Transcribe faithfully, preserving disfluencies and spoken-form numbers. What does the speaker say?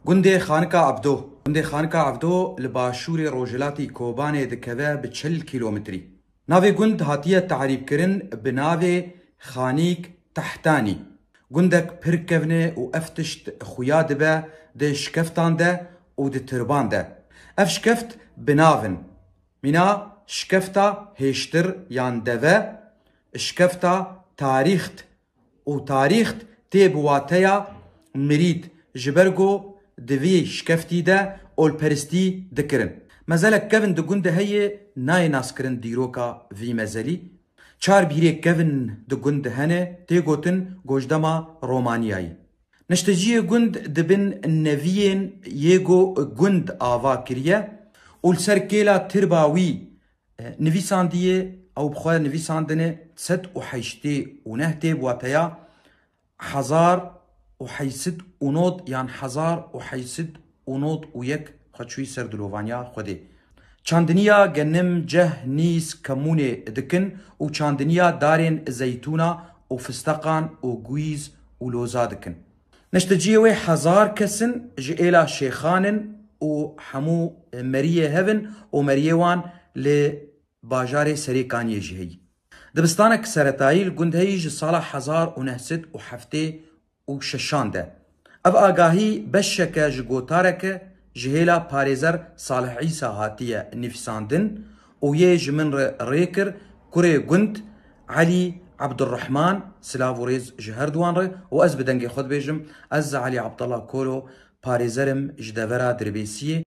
Gundê Xanika Evdo. Gundê Xanika Evdo li başûrê rojhilatî Kobanê dikeve bi çil kîlometrî. Navê gund hatiye tarîfkirin bi navê Xanîk Tehtanî. Gundek pir kevn e û ev tişt xuya dibe di şikeftan de û di tirban de. Ev şikeft bi nav in. Mîna şikefta hêştir yan deve, şikefta tarîxt û tarîxt tê bi wateya mirîd, ji ber ku di vî şikeftî de olperistî dikirin. Mezelek kevn di gund de heye, nayê naskirin dîroka vî mezelî. Çar bîrê kevn di gund de hene, tê gotin gojdema Romaniyayî. Nişteciyê gund di bin neviyên yê ku gund ava kiriye û li ser kêla tirba wî, e, nivîsandiye, ew bi xwe nivîsandine sed û heştê û neh tê bi wateya hezar û heyşt sed û nod yan hezar û heyşt sed û nod û yek xwe çûyî ser dilovaniya Xwedê. Çandiniya genim, ceh, nîs, kemûnê dikin û çandiniya darên zeytûna û fisteqan û guîz û loza dikin. Neşteciyê wê hezar kes in, ji êla şêxan in û hemû meriyê hev in û meriyê wan li bajarê Serêkaniyê jî heyî. Dibistanek seretayî li gund heyî ji sala hezar û neh sed û heftê û şeşan de. Ev agahî beşeke ji gotareke ji hêla parêzer Salih Îsa hatiye nivîsandin û yê ji min re rê kir, kurê gund Elî Ebdurrehman, silav û rêz ji her duwan re, û ez bi dengê xwe dibêjim, ez Elî Abdullah Kolo, parêzer im ji devera Dirbêsiyê.